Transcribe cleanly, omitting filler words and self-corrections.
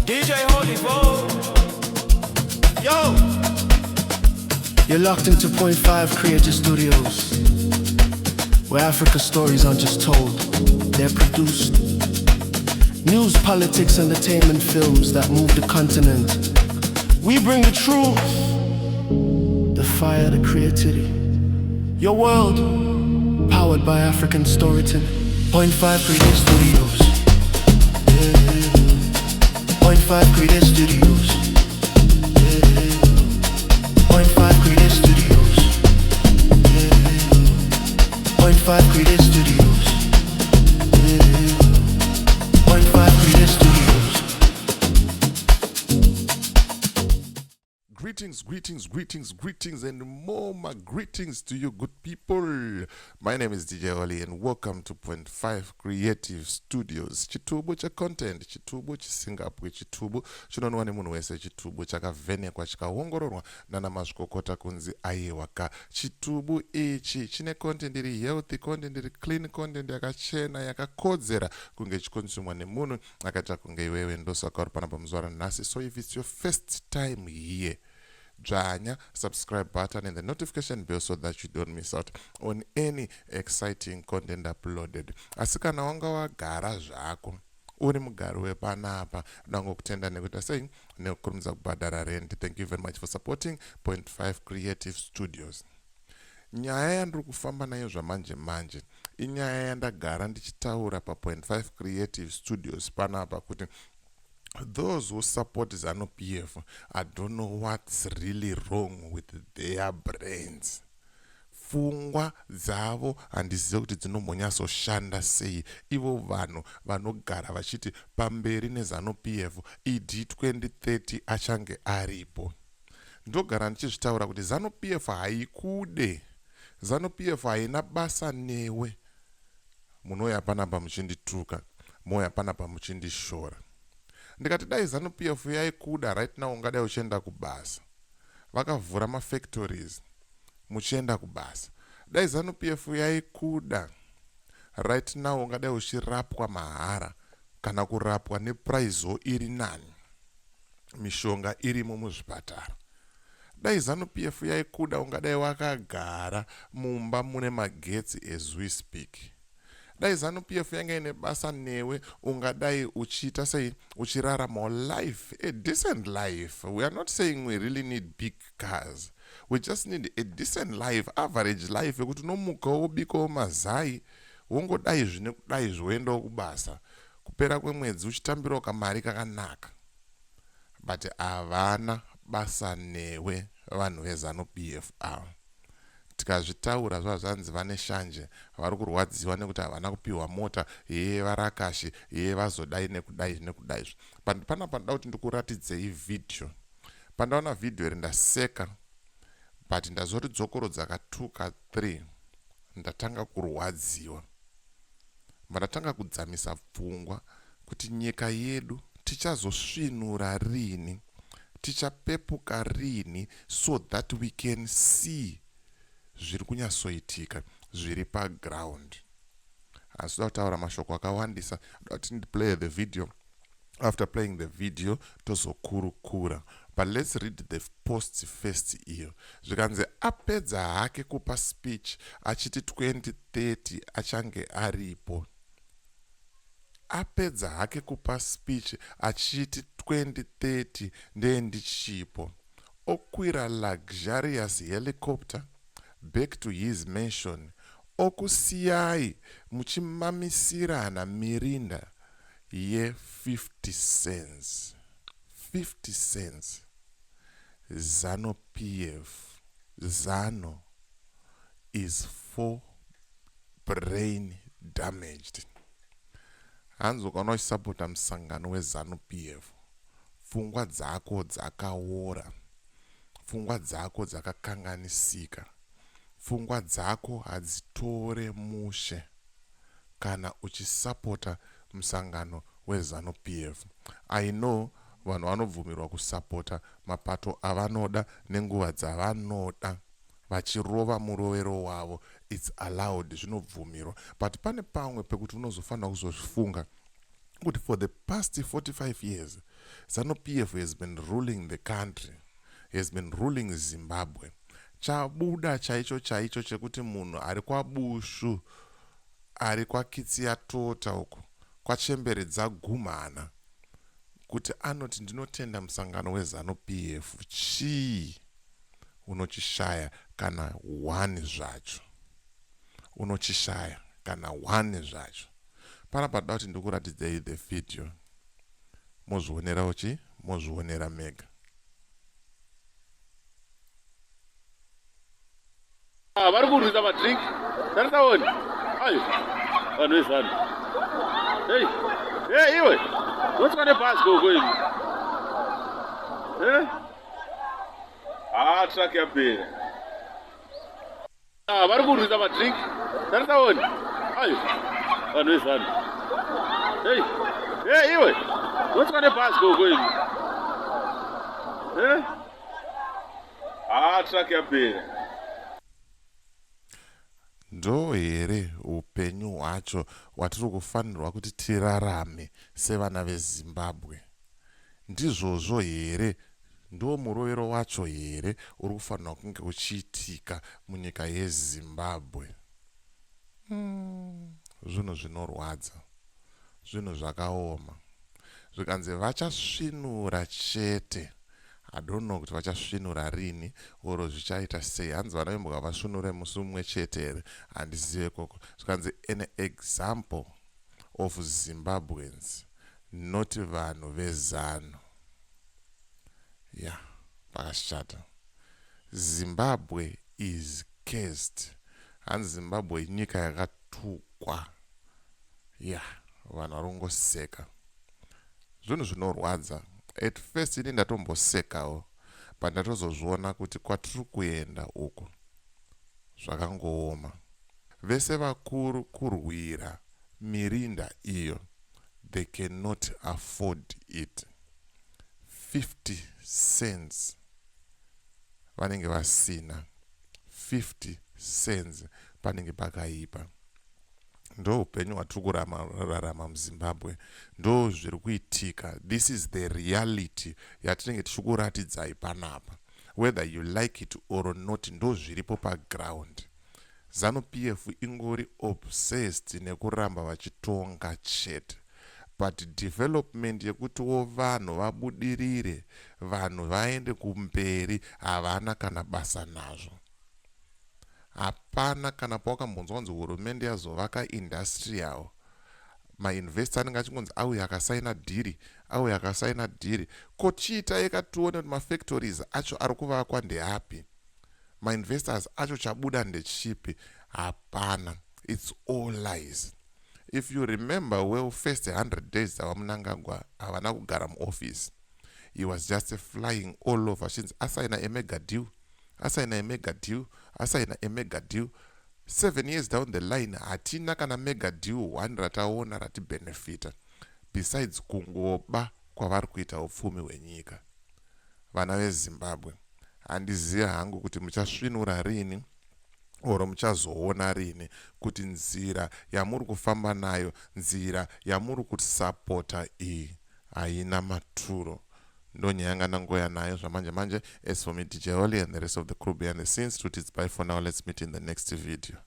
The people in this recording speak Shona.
DJ Holy Bo. Yo! You're locked into Point 5 Creative Studios, where Africa stories aren't just told, they're produced. News, politics, entertainment films that move the continent. We bring the truth, the fire, the creativity. Your world, powered by African storytelling. Point 5 Creative Studios. Yeah. Point 5 Creative Studios. Yeah. Point 5 Creative Studios. Yeah. Point 5 Creative Studios. Yeah. Point 5 Creative Studios. Greetings, greetings, greetings, greetings, and more my greetings to you, good people. My name is DJ Oli, and welcome to Point 5 Creative Studios. Chitubu cha content, chitubu chisingapwe, chitubu chinonwa nemunhu wese, chitubu chakavhenekwa chikaongororwa nana mazvikokota kunzi aiwaka. Chitubu ichi chine content iri healthy, content iri clean, content yakachena, yakakodzera kunge ichikonsumwa nemunhu akaita kunge iwewe. Ndosaka uri panapa muzuva ranhasi. So if it's your first time here, dzvanya subscribe button and the notification bell so that you don't miss out on any exciting content uploaded. Asi kana wanga wagara zvako uri mugari wepanapa, ndangokutenda nekuita sei, nekukurumidza kubhadhara rent. Thank you very much for supporting Point 5 Creative Studios. Nyaya yandiri kufamba nayo zvamanje manje inyaya yandagara ndichitaura paPoint 5 Creative Studios panapa kuti those who support ZANU PF, I don't know what's really wrong with their brains. Pfungwa dzavo handizive kuti dzinombonyatsoshanda sei. Ivo vanhu vanogara vachiti pamberi neZANU PF, ED 2030 achange aripo. Ndogara ndichizvitaura kuti ZANU PF haikude, ZANU PF haina basa newe. Munouya panapa muchindituka, mouya panapa muchindishora. Ndikati dai ZANU PF yaikuda, right now ungadai uchienda kubasa, vakavhura mafactories, muchienda kubasa. Dai ZANU PF yaikuda, right now ungadai uchirapwa mahara kana kurapwa neprice iri nani, mishonga irimo muzvipatara. Dai ZANU PF yaikuda, ungadai wakagara mumba mune magetsi as we speak. Dai ZANU PF yanga ine basa newe, ungadai uchiita sei, uchiraramawo life, a decent life. We are not saying we really need big cars, we just need a decent life, average life yekuti unomukawo, wobikawo mazai, wongodai zvine kudai, zvoendawo kubasa, kupera kwemwedzi uchitambirawo kamari kakanaka. But havana basa newe vanhu veZANU PF ava. Tikazvitaura zvava zvanzi vane shanje, vari kurwadziwa nekuti havana kupiwa mota, yeye varakashi, yeye vazodai nekudai nekudai. But panapa ndoda kuti ndikuratidzei vhidhiyo. Pandaona vhidhiyo iri ndaseka, but ndazoridzokorodza ka2 ka3, ndatanga kurwadziwa, ndatanga kudzamisa pfungwa kuti nyika yedu tichazosvinura rini, tichapepuka rini, so that we can see zviri kunyatsoitika zviri paground. Asi da kutaura mashoko akawandisa, da kuti ndiplay the video. After playing the video tozokurukura, but let's read the post first. Iyo zvikanzi apedza hake kupa speech achiti 2030 achange aripo. Apedza hake kupa speech achiti 2030 ndee ndichipo, okwira luxurious helicopter back to his mansion, okusiyai muchimamisirana mirinda ye50 cents, 50 cents. ZANU PF, ZANU is for brain damaged. Hanzi ukaona uchisapota musangano weZANU PF, pfungwa dzako dzakaora, pfungwa dzako dzakakanganisika, pfungwa dzako hadzitore mushe kana uchisapota musangano weZANU PF. I know vanhu vanobvumirwa kusapota mapato avanoda nenguva dzavanoda, vachirova murovero wavo. It's allowed, zvinobvumirwa, but pane pamwe pekuti unozofanira kuzozvifunga kuti for the past 45 years Zanu PF has been ruling the country, has been ruling Zimbabwe. Chabuda chaicho chaicho chekuti munhu ari kwaBushu, ari kwaKitsiyatota uko, kwachembere dzagumhana, kuti anoti ndinotenda musangano weZanu PF chii unochishaya kana one zvacho. Unochishaya kana one zvacho. Panapa ndoda kuti ndikuratidzei the video. Mozvionerawo chi? Mozvionera mega. Ah, vari kurwisa madrink tarisa one ayo vanhu vezanu hei hey, iwe unotsika nebhazi koko imi eh? ah, truck yapera. Ah, vari kurwisa madrink tarisa one ayo vanhu vezanu hei hey, iwe unotsika nebhazi koko imi eh? Ah, truck yapera. Ndo here upenyu hwacho hwatiri kufanirwa kuti tirarame sevana veZimbabwe? Ndizvozvo here? Ndo murovero wacho here uri kufanirwa kunge uchiitika munyika yeZimbabwe? Zvinhu zvinorwadza. Zvinhu zvakaoma. Zvikanzi vachasvinura chete. I don't know kuti vachasvinura rini or zvichaita sei. Hanzi vana vembwa vasvinure musi umwe chete here? Handizive koko. Zvikanzi an example of Zimbabweans, not vanhu veZanu. Yeah, pakashata. Zimbabwe is cursed. Hanzi Zimbabwe inyika yakatukwa. Yeah, vanhu vari kungoseka. Zvinhu zvinorwadza. At first ini ndatombosekawo, but ndatozozviona kuti kwatiri kuenda uku zvakangooma. Vese vakuru kurwira mirinda iyo, they cannot afford it. 50 cents vanenge vasina. 50 cents panenge pakaipa. Ndo upenyu hwatiri kurarama muZimbabwe, ndo zviri kuitika. This is the reality yatinenge tichikuratidzai panapa, whether you like it or not. Ndo zviripo paground. ZANU PF ingori obsessed nekuramba vachitonga chete, but development yekutiwo vanhu vabudirire, vanhu vaende kumberi, havana kana basa nazvo. Hapana kana pawakambonzwa kunzi hurumende yazovaka industrial. Mainvestor anenge achingonzi auya akasaina dhiri, auya akasaina dhiri. Ko chiitai katione kuti mafactories acho ari kuvakwa ndeapi, mainvestors acho chabuda ndechipi? Hapana. It's all lies. If you remember well, first 100 days dzaVaMnangagwa havana kugara muoffice. He was just flying all over, achinzi asaina emega deal, asaina emega deal, asaina emega deal. 7 years down the line, hatina kana mega deal one rataona ratibhenefita, besides kungoba kwavari kuita upfumi hwenyika. Vana veZimbabwe, handizivi hangu kuti muchasvinura rini oro muchazoona rini kuti nzira yamuri kufamba nayo, nzira yamuri kusapota iyi haina maturo. Ndo nyaya yanga ndangoya nayo zvamanje manje. As for me, DJ Holly, and the rest of the crew behind the scenes, it's bye for now. Let's meet in the next video.